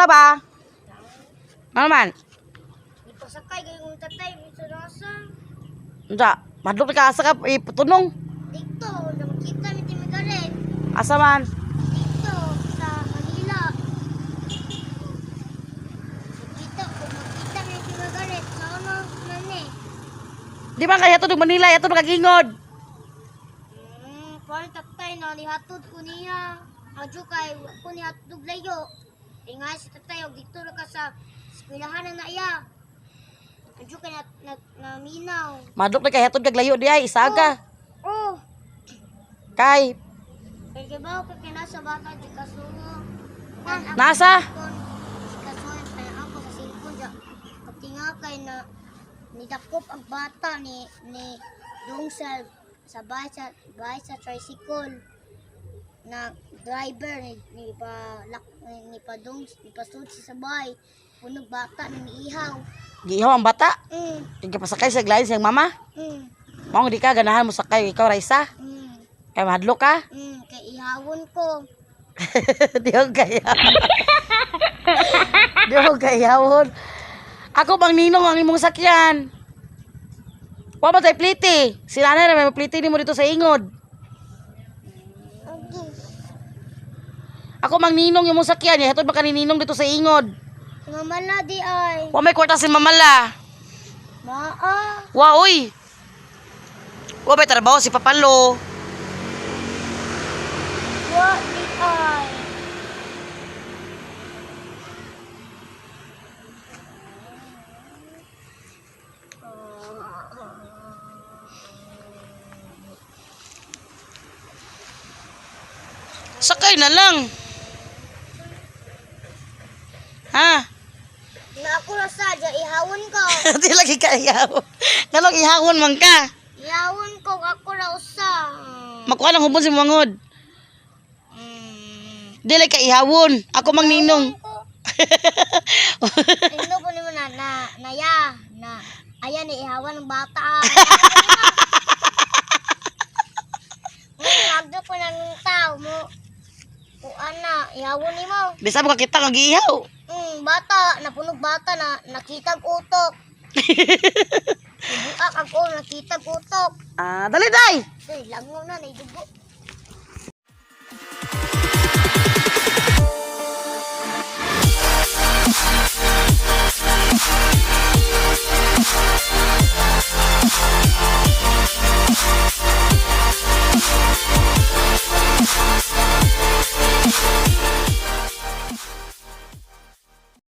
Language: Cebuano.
Usa ba? Ano man? Di pasakay kay kong tatay minsan nasa. Unsa? Madlok ka asa ka iputunong. Dito na makita mi ti Migaret. Asa man? Dito sa Manila. Makita ko makita mi ti Migaret sa ano man eh. Di ba kaya to Manila, yato kagingod. Kuan tatay na nihatod ko niya. Adyo kay wa ko nihatod og layo. Ingay si tatay og dito ra ka sa eskwelahan na naiya. Adyo kay na, na, naminaw. Madlok na kay hatod kag layo di ay isaga. Oh, Kay kay kibaw ka kay nasa bata di kasuo. Nasa? Di kasuo kay ako sa cellphone ja. Katinga kay na nidakop ang bata ni ni dung sa bahay sa tricycle na driver ni ni pa lak ni pa dung ni pa sud sa bahay punog bata ni ihaw. Giihaw ang bata. Kay pasakay sa glain siyang mama. Mao di ka ganahan mo sakay ikaw Raisa. Kay mahadlok ka. Kay ihawon ko. Di ko kaya. Di ko kayawon. Ako bang ninong ang imong sakyan? Wa ba tay pliti? Si nanay ra may pliti nimo dito sa ingod. Okay. Ako mang ninong imong sakyan, hatod ba kani ninong dito sa ingod? Mama na di ay. Wa may kwarta si mamala. Maa. Wa oy. Wa may trabaho si Papalo. Wa di ay. Sakay na lang. Ha? Na ako ra sa dya, ihawon ko. Di lagi ka ihawon. Nganong ihawon man ka? Ihawon ko ako ra usa. Makuha lang hubon si Mangod. Di lagi ka ihawon. Ako mang ninong. Ko. Ino po nimo na na naya na ayan ni ihawan ng bata. Ngayon, ko na ng tao mo. Kuan na, ihawon nimo. Di sa mo kakita nga giihaw. Bata, napunog bata na nakitag utok. Ibuak ako, nakitag utok. Ah, dali day. Ay, langaw na, naidugo.